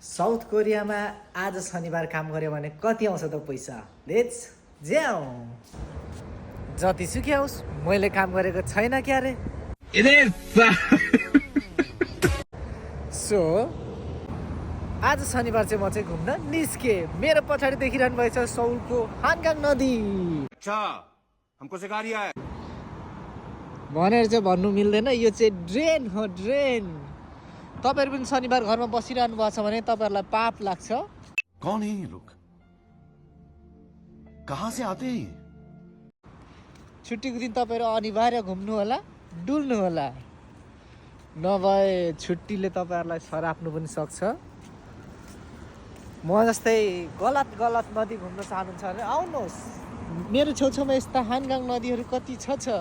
South कोरियामा आज शनिबार काम गऱ्यो भने कति आउँछ त पैसा? लेट्स जाऊ। जतिसुकै होस् मैले काम गरेको छैन क्या रे। सो आज शनिबार चाहिँ म चाहिँ घुम्न निस्के। मेरो पछाडि देखिरहनु भएछ सौलको हानगाङ नदी। अच्छा हमको सिखा रिया है भनेर चाहिँ भन्नु मिल्दैन, यो चाहिँ ड्रेन हो, ड्रेन। तपाईहरु पनि शनिबार घरमा बसिरहनु भएको छ भने तपाईहरुलाई पाप लाग्छ। कौन है ये लोग कहाँ से आते हैं छुट्टीको दिन तपाईहरु अनिवार्य घुम्नु होला, डुल्नु होला, नभए छुट्टीले तपाईहरुलाई सराप्नु पनि सक्छ। म जस्तै गलत नदी घुम्न चाहनुहुन्छ भने आउनुहोस्, मेरो छेउछाउमा यस्ता हानगाङ नदीहरू कति छ।